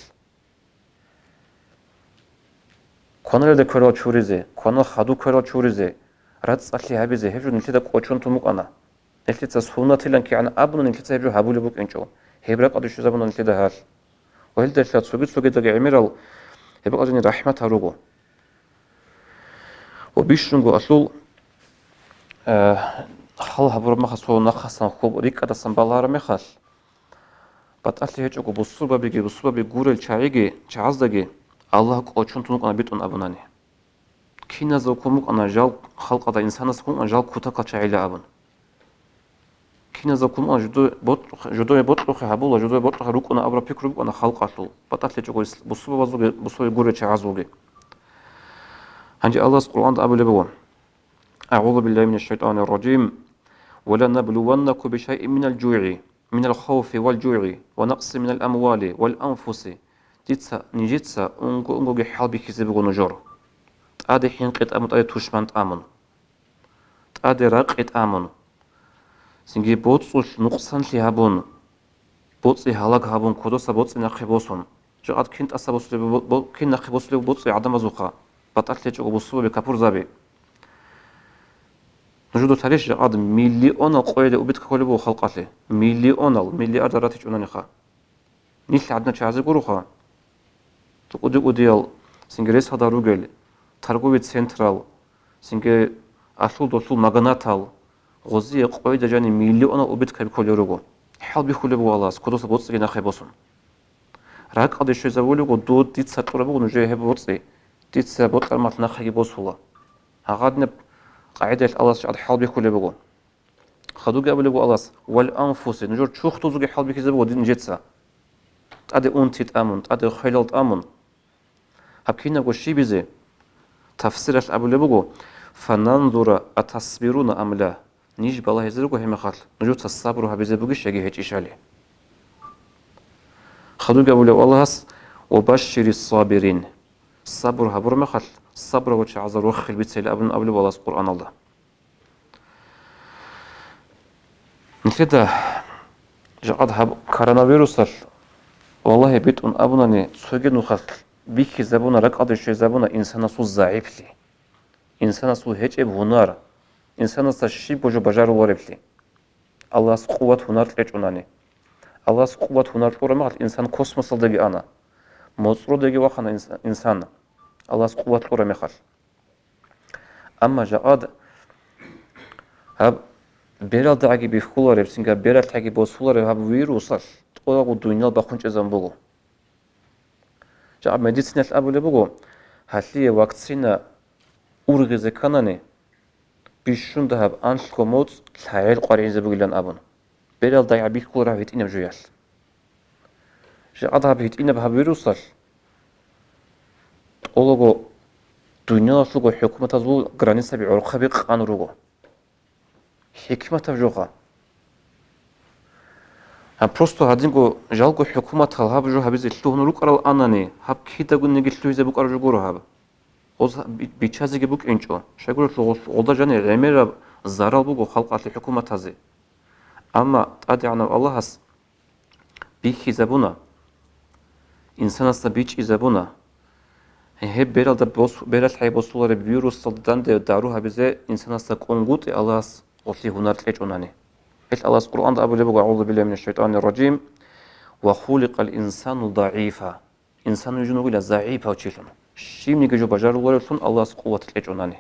Кваналда кверал чуризе, кванал хадуб кверал чуризе, рацӀцӀалъи гьабизе, гьеб жо нилъеда кӀочон тун букӀана. Нилъеца суннатилан кигӀан абуна, нилъеца гьеб жо гьабулеб букӀинчӀо. Гьеб ракӀалде щвезабуна нилъеда гьалъ. Ва гьелдалъа цоги-цогидаги гӀемерал гьеб бакӀалдани рахӀмат гьаруго. Ва бищунго алъул, э, хал гьабураб мехалъ, цо нахъасан хоб рикӀкӀадасан балагьараб мехалъ, батӀалъи гьечӀого бусурбабиги, бусурбаби гурел чагӀиги, чагӀаздаги Аллагь кӀочон тун вукӀана битӀун абунани. Киназда ккун букӀана жал халкъалда, инсанасда ккун букӀана жал кутакал чагӀила абун. Киназда ккун букӀана жидое бокь-, жидое бокьухъе гьабула, жидое бокьухъе рукӀуна абураб пикру букӀана халкъалъул, батӀалъи гьечӀого ис-, бусурбабазулги, бусурбаби гурел чагӀазулги. Гьанже Аллагьас Къуръанда абулеб буго: «АгӀузу биллагьи минаш шайтӀанир ражим. Ва ланаблуваннакум бишайин минал жугӀи, минал хавфи вал жугӀи, ва накъсин минал амвали вал анфуси». Дица, нижеца унго-унгоги хӀалбихьизе буго нужер. ТӀаде хӀинкъи тӀамун, тӀаде тушман тӀамун. ТӀаде ракъи тӀамун. Цинги боцӀулъ нукъсанлъи гьабун. БоцӀи гьалаг гьабун, кодоса боцӀи нахъе босун. Жакъад кин тӀаса босулеб бо-, бо-, кин нахъе босулеб боцӀи гӀадамазухъа, батӀалъи гьечӀого бусурбаби, капурзаби. Нужеда тарищ, жакъад миллионал къоялъе убитка кколеб буго халкъалъе. Миллионал, миллиардар ратичӀунаниха. Нилъ гӀадина чагӀазе гуроха. КӀуди-кӀудиял, цинги ресалда ругел, торговый централ, цинги алъул-долъул магнатал, гъозие къойда жани миллионал убитка кколел руго. ХӀалбихьулеб буго Аллагьас, кодоса боцӀиги нахъе босун. РакӀалде щвезабулеб буго, дуда, дица кьураб буго нужее гьеб боцӀи, дица бокьараб мехалъ нахъеги босула. Гьагъадинаб къагӀидаялъ Аллагьас жакъад хӀалбихьулеб буго. Хадубги абулеб буго Аллагьас: «Вал анфуси», нужер чурхдузулги хӀалбихьизе буго нижеца. ТӀаде унти тӀамун, тӀаде хвелал тӀамун. Гьаб кинабго щибизе? Тафсиралъ абулеб буго: «Фананзура атасбируна ам ла». Ниж балагьизе руго гьеб мехалъ, нужеца сабру гьабизе бугищ яги гьечӀищали. Хадубги абулеб Аллагьас: «Ва башширис сабирин». Сабру гьабураб мехалъ, сабруго чагӀазда рохел бицейилан абун абулеб Аллагьас Къуръаналда. Нилъеда жакъад гьаб коронавирусалъ, валлагьи, битӀун абунани, цоги нухалъ бихьизабуна, ракӀалде щвезабуна инсанасул загӀиплъи, инсанасул гьечӀеб гьунар, инсанасда щибго жо бажарулареблъи. Аллагьас къуват-гьунар кьечӀунани. Аллагьас къуват-гьунар кьураб мехалъ, инсан космосалдаги ана, моцӀродеги вахана инс-, инсан, Аллагьас къуват кьураб мехалъ. Амма жакъад гьаб бералдагӀаги бихьулареб, цинги бералъгӀаги босулареб гьаб вирусалъ тӀолабго дуниял бахъун чӀезабун буго. Жакъа медициналъ абулеб буго, гьалъие вакцина ургъизе кканани, бищун дагьаб анлъго моцӀ лъагӀел къваригӀизе бугилан абун, бералдагӀа бихьулареб гьитӀинаб жуялъ. Жакъа дагьаб гьитӀинаб гьаб вирусалъ тӀолабго дуниялалъулго хӀукуматазул границаби гӀорхъаби къан руго. ХӀикматаб жо гьаб. Гьаб просто гьадинго жалго хӀукуматал гьаб жо гьабизе лъугьун рукӀарал анани, гьаб кидагониги лъугьизе букӀараб жо гуро гьаб. Гъоз би-, биччазеги букӀинчӀо, щайгурелъул гъолда жанир гӀемераб зарал буго халкъалъе, хӀукуматазе. Амма ТӀадегӀанав Аллагьас бихьизабуна, инсанасда бичӀчӀизабуна. Гьеб бералда бос-, бералъ гьай босулареб вирусалда данде дару гьабизе инсанасда кӀунгутӀи Аллагьас гъолъие гьунар кьечӀунани. Гьелъ Аллагьас Къуръанда абулеб буго: «АгӀузу биллагьи минаш шайтанир ражим, ва хуликъал инсану загӀифа». Инсан вижун вугила загӀипав чилъун. Щибниги жо бажарулареблъун Аллагьас къуват кьечӀунани.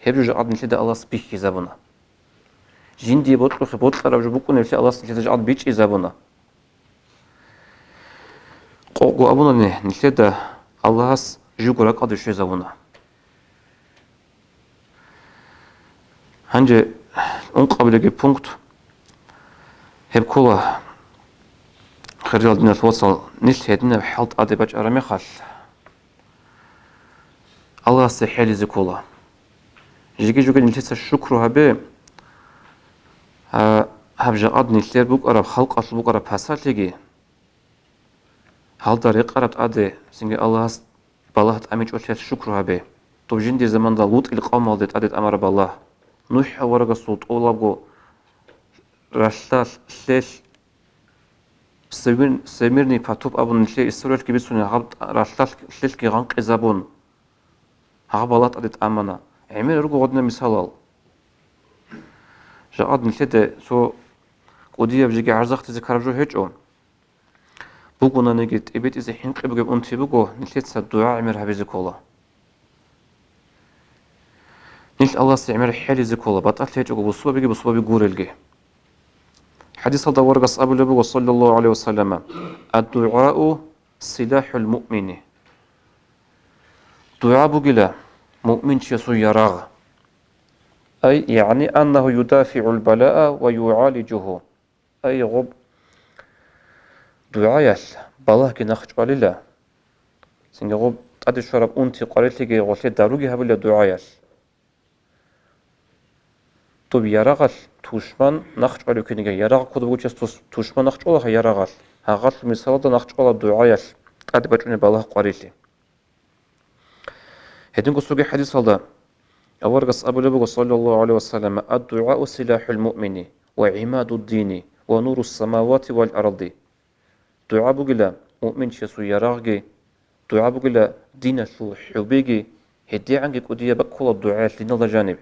Гьеб жо жакъа нилъеда Аллагьас бихьизабуна. Жиндие бокьухъе бокьараб жо букӀунеблъи Аллагьас нилъеда жакъа бичӀчӀизабуна. Къокъго абунани, нилъеда Аллагьас живго ракӀалде щвезабуна. Гьанже ункъабилебги пункт гьеб ккола, хириял диналъул вацал, нилъ гьединаб хӀал тӀаде бачӀараб мехалъ, Аллагьасде хӀелизе ккола. Жеги-жоги нилъеца шукру гьабе, а, гьаб жакъад нилъер букӀараб, халкъалъул букӀараб пасалъиги, гьалда рекъараб тӀаде цинги Аллагьас балагь тӀамичӀолъиялъ шукру гьабе. Доб жиндир заманда ЛутӀил къавмалде тӀаде тӀамараб балагь, НухӀ аварагасул тӀолабго ралъдалъ лъелъ, Всемир-, Всемирный потоп абун нилъее историялъги бицунеб гьаб ралъдалъ лъелъги гъанкъизабун, гьаб балагь тӀаде тӀамана. ГӀемер руго гъодинаб мисалал. Жакъад нилъеда цо кӀудияб жеги гӀарзахъдизе ккараб жо гьечӀо. Бугонаниги, тӀибитӀизе хӀинкъи бугеб унти буго, нилъеца дугӀа гӀемер гьабизе ккола. Нилъ Аллагьасде гӀемер хӀелизе ккола, батӀалъи гьечӀого бусурбабиги бусурбаби гурелги. ХӀадисалда аварагас абулеб буго, саллаллагьу гӀалайгьи ва саллама: «Ад-дугӀау силахӀул муъмини». ДугӀа бугила муъминчиясул ярагъ. Ай, ягӀни аннагьу юдафигӀул балаа ва югӀалижугьу. Ай, гъоб дугӀаялъ балагьги нахъчӀвалила, цинги гъоб тӀаде щвараб унти къварилъиги гъолъе даруги гьабила дугӀаялъ. Доб ярагъалъ тушман нахъчӀвалев киниги, ярагъ кодоб гучес тус-, тушман нахъчӀвалаха ярагъалъ, гьагъалъул мисалалда нахъчӀвала дугӀаялъ тӀаде бачӀунеб балагь къварилъи. Гьединго цоги хӀадисалда аварагас абулеб буго, саллаллагьу гӀалайгьи ва саллам: «Ад-дугӀау силахӀул муъмини ва гӀимадуддини ва нурус самавати вал арди». ДугӀа бугила муъминчиясул ярагъги, дугӀа бугила диналъул хӀубиги, гьедигӀанги кӀудияб бакӀ ккола дугӀаялъ диналда жаниб.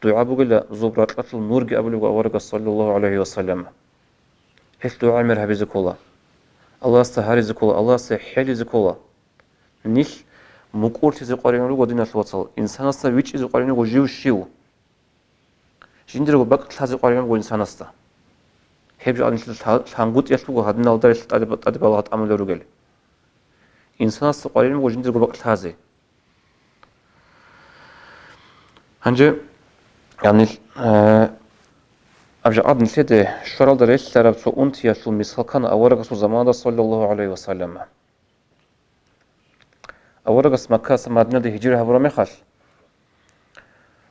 ДугӀа бугила зоб-ракьалъул нурги абулеб буго аварагас, саллаллагьу гӀалайгьи ва саллам. Гьелъ дугӀа гӀемер гьабизе ккола. Аллагьасда гьаризе ккола, Аллагьасда хӀелизе ккола. Нилъ мукӀурлъизе къваригӀун руго, диналъул вацал, инсанасда вичӀчӀизе къваригӀун руго жив щив. Жиндирго бакӀ лъазе къваригӀун буго инсанасда. Гьеб жо нилъеда лъа-, лъангутӀиялъ буго гьадиналда релълъ тӀаде-, тӀаде балагь тӀамулел ругел. Инсанасда къваригӀун буго жиндирго бакӀ лъазе. Гьанже, яни, э, абжагӀад нилъеде щваралда релълъараб цо унтиялъул мисал ккана аварагасул заманалда, саллаллагьу гӀалайгьи ва саллам. Аварагас Маккаялдаса Мадинаде гьижра гьабураб мехалъ,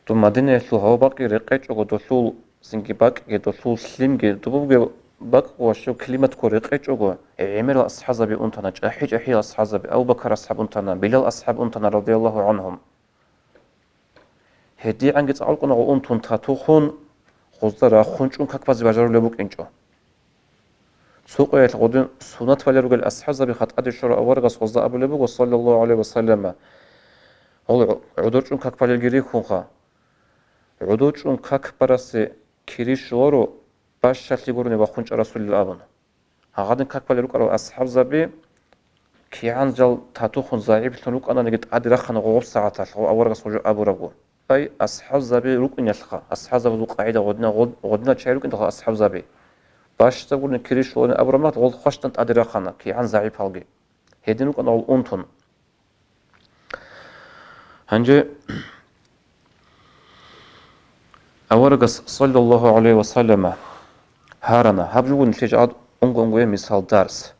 доб Мадинаялъул гьава бакӀги рекъечӀого, долъул цинги бакӀги, долъул лъимги, доб бугеб бакӀ ва щиб климатго рекъечӀого, гӀемерал асхӀабзаби унтана, чӀахӀи-чӀахӀиял асхӀабзаби, Абу Бакар асхӀаб унтана, Билал асхӀаб унтана, радияллагьу гӀанхум. ГьедигӀанги цӀакъ рукӀуна гъо унтун татухун, гъозда рахун чӀун как базе бажарулеб букӀинчӀо. Цо къоялъ гъодин суннат балел ругел асхӀабзаби хатӀаде щварав аварагас гъозда абулеб буго, саллаллагьу гӀалайгьи ва саллам: «Гьол гӀодор чӀун как балелги рихьунха. ГӀодор чӀун как барасе кири щоларо, бащалъи гурони вахъун чӀарасулел», – абун. Гьагъадин как балел рукӀарал асхӀабзаби кигӀан жал татухун загӀиплъун рукӀананиги тӀаде рахана гъо-, гъоб сагӀаталъ, гъо аварагас гъужу абурабго. ай, асхӀабзаби рукӀиналъха, асхӀабзабазул къагӀида гъодина-, гъод-, гъодинал чагӀи рукӀиналъха асхӀабзаби. Бащдаб гурони кири щолони абураб мехалъ гъол хващдан тӀаде рахана кигӀан загӀипалги. Гьедин рукӀана гъол унтун. Гьанже аварагас, саллаллагьу гӀалайгьи ва саллама, гьарана, гьаб жугьун нилъее жагьад унго-унгоян мисал дарс.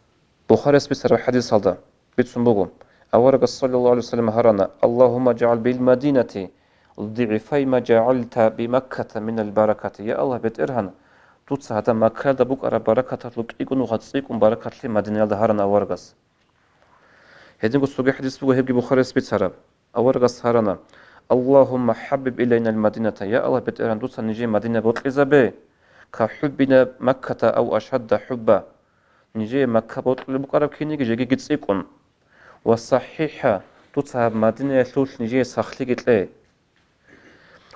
Бухарияс бицараб хӀадисалда бицун буго, аварагас, саллаллагьу гӀалайгьи ва саллама, гьарана: «Аллагьумма жагӀал бил Мадинати дигӀфай ма жагӀалта би Макката минал баракати». Я Аллагь, БетӀергьан, дуца гьадаб Маккаялда букӀараб баракаталъул кӀикӀун ва цӀикӀкӀун баракатлъи Мадинаялда гьарана аварагас. Гьединго цоги хӀадис буго, гьебги Бухарияс бицараб. Аварагас гьарана: «Аллагьумма хӀаббиб илайнал Мадината», я Аллагь, БетӀергьан, дуца нижее Мадина бокьизабе, «ка хӀуббина Макката ав ашадда хӀубба», нижее Макка бокьулеб букӀараб киниги жегиги цӀикӀкӀун. «Ва саххӀихӀа», дуца гьаб Мадинаялъулъ нижее сахлъиги кье.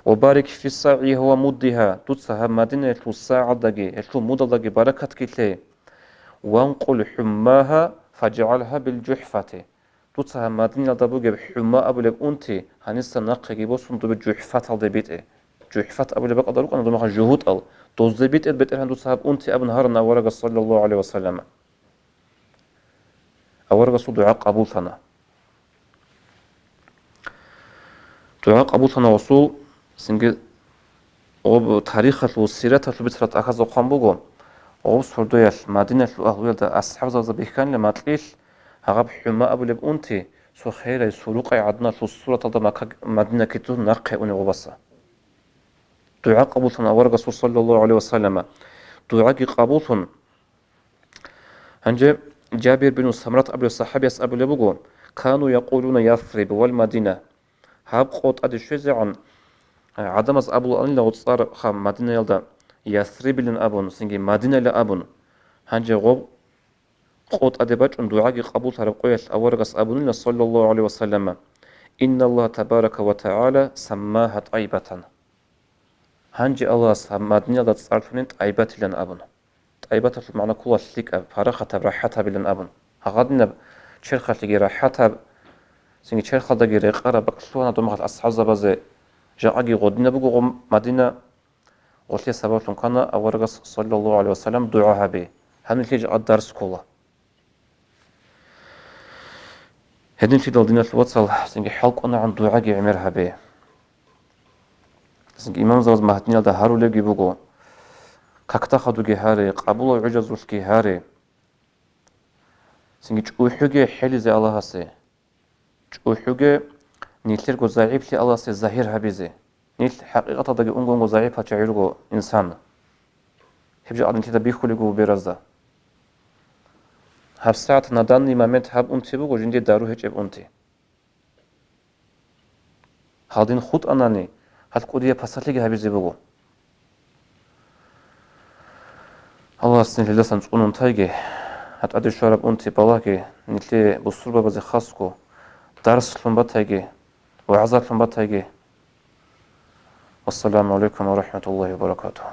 «Ва барик фи сагӀигьа ва муддигьа», дуца гьаб Мадинаялъул сагӀалдаги, гьелъул мудалдаги баракатги лъе. «Ванкъул хӀуммагьа фажгӀалгьа бил жухӀфати», дуца гьаб Мадинаялда бугеб хӀумма абулеб унти гьаниса нахъеги босун добе жухӀфаталде битӀе. ЖухӀфат абулеб бакӀалда рукӀана домахъан жугьутӀал, дозде битӀе, БетӀергьан, дуца гьаб унти абун гьарана аварагас, саллаллагьу гӀалайгьи ва саллама. Аварагасул дугӀа къабуллъана. ДугӀа къабуллъана гъосул, цинги гъоб тарихалъул, сираталъул бицараб тӀахьазда хъван буго, гъоб сордоялъ Мадинаялъул агьлуялда асхӀабзабазда бихьанила макьилъ гьагъаб хӀума абулеб унти, цо херай сурукъай гӀадналъул сураталда Макка-, Мадина кицун нахъе унев гъобаса. ДугӀа къабуллъана аварагасул, саллаллагьу гӀалайгьи ва саллама. ДугӀаги къабуллъун, Гьанже Жабир бин Самрат абулев сахӀабияс абулеб буго: «Кану якъулуна Ясриб вал Мадина». Гьаб къо тӀаде щвезегӀан, гӀадамаз абулаанила гъоцӀарха Мадинаялда Ясрибилан абун, цинги Мадинайилан абун. Гьанже гъоб къо тӀаде бачӀун дугӀаги къабуллъараб къоялъ аварагас абунила, саллаллагьу гӀалайгьи ва саллама: «Инналлагьа табарака ва тагӀала саммагьа ТӀайбатан». Гьанже Аллагьас гьаб Мадинаялда цӀар лъунин ТӀайбатилан абун. ТӀайбаталъул магӀна ккола лъикӀаб, парахатаб, рахӀатабилан абун. Гьагъадинаб черхалъеги рахӀатаб, цинги черхалдаги рекъараб бакӀ лъугьана домахъал асхӀабзабазе, жакъаги гъодинаб буго гъо Мадина, гъолъие сабаблъун ккана аварагас, саллаллагьу гӀалайгьи ва саллам, дугӀа гьаби. Гьанилъе жакъа дарс ккола. Гьединлъидал, диналъул вацал, цинги хӀалкӀванагӀан дугӀаги гӀемер гьабе. Цинги имамзабаз Мадинаялда гьарулебги буго: «Какда хадуги гьаре, къабулал гӀужазулъги гьаре». Цинги чӀухӀуге хӀелизе Аллагьасе. ЧӀухӀуге нилъерго загӀиплъи Аллагьасе загьир гьабизе. Нилъ хӀакъикъаталдаги унго-унго загӀипал чагӀи руго инсан. Гьеб жо гьанилъеда бихьулеб буго беразда. ГьабсагӀат, на данный момент, гьаб унти буго жиндие дару гьечӀеб унти. Гьалдин хутӀанани, гьал кӀудияб пасалъиги гьабизе буго. Аллагьас нилъелдасан цӀунун тайги, гьатӀаде щвараб унти балагьги, нилъее бусурбабазе хасго дарслъун батайги, вагӀзалъун батайги. Вассаламу гӀалайкум ва рахӀматуллагьи ва баракатугьу.